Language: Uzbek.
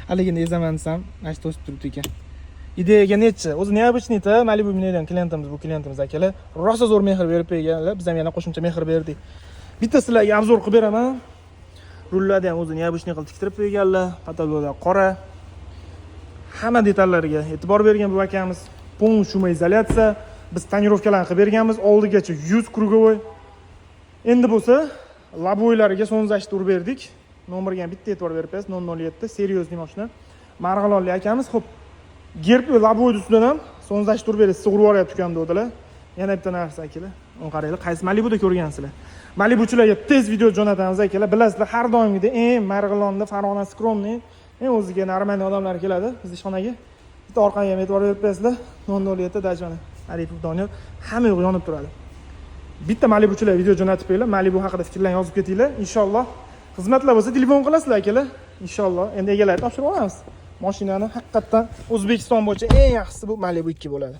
Haligini ezaman desam, mana shu to'sib turibdi ekan. Ideyaga nechi? O'zi необычный da Malibu minadigan klientimiz, bu klientimiz, akalar. Rosa zo'r mehr berib qo'yganlar. Biz ham yana qo'shimcha mehr berdik. Bitta sizlarga обзор qilib beraman. Rullarni ham o'zi необычный qilib tiktirib qo'yganlar. Потолок lar qora. Hamma detallariga e'tibor bergan bu akamiz. Полный шумоизоляция. Biz тонировка larni qilib berganmiz. Oldigacha 100 круговой. Endi bo'lsa лобовой lariga солнцезащита urib berdik. Nomerga ham bitta e'tibor berib qo'yasiz. 007, серьезный mashina. Marg'ilonlik akamiz. Xo'p, gerb лобовой ustidan ham солнцезащита urib berasiz. Urib yuboryapti ukam dedilar. Yana bitta narsa, akalar. Uni qaranglar, qaysi Malibuda ko'rgansizlar. Malibuchilarga tez video jo'natamiz, akalar. Bilasizlar, har doimgidek eng Marg'ilonda Farg'ona скромный, eng o'ziga нормальный odamlar keladi bizni ishxonaga. Bitta orqaga ham e'tibor berib qo'yasizlar. 007 Dajmani. Aripov Doniyor, hamma yo'q yonib turadi. Bitta Malibuchilar video jo'natib qo'yinglar. Malibu haqida fikrlarni yozib ketinglar. Inshaalloh xizmatlar bo'lsa, telefon qilasizlar, akalar. Inshaalloh endi egalari topshirib olamiz. Mashinani haqiqatdan O'zbekiston bo'yicha eng yaxshisi bu Malibu 2 bo'ladi.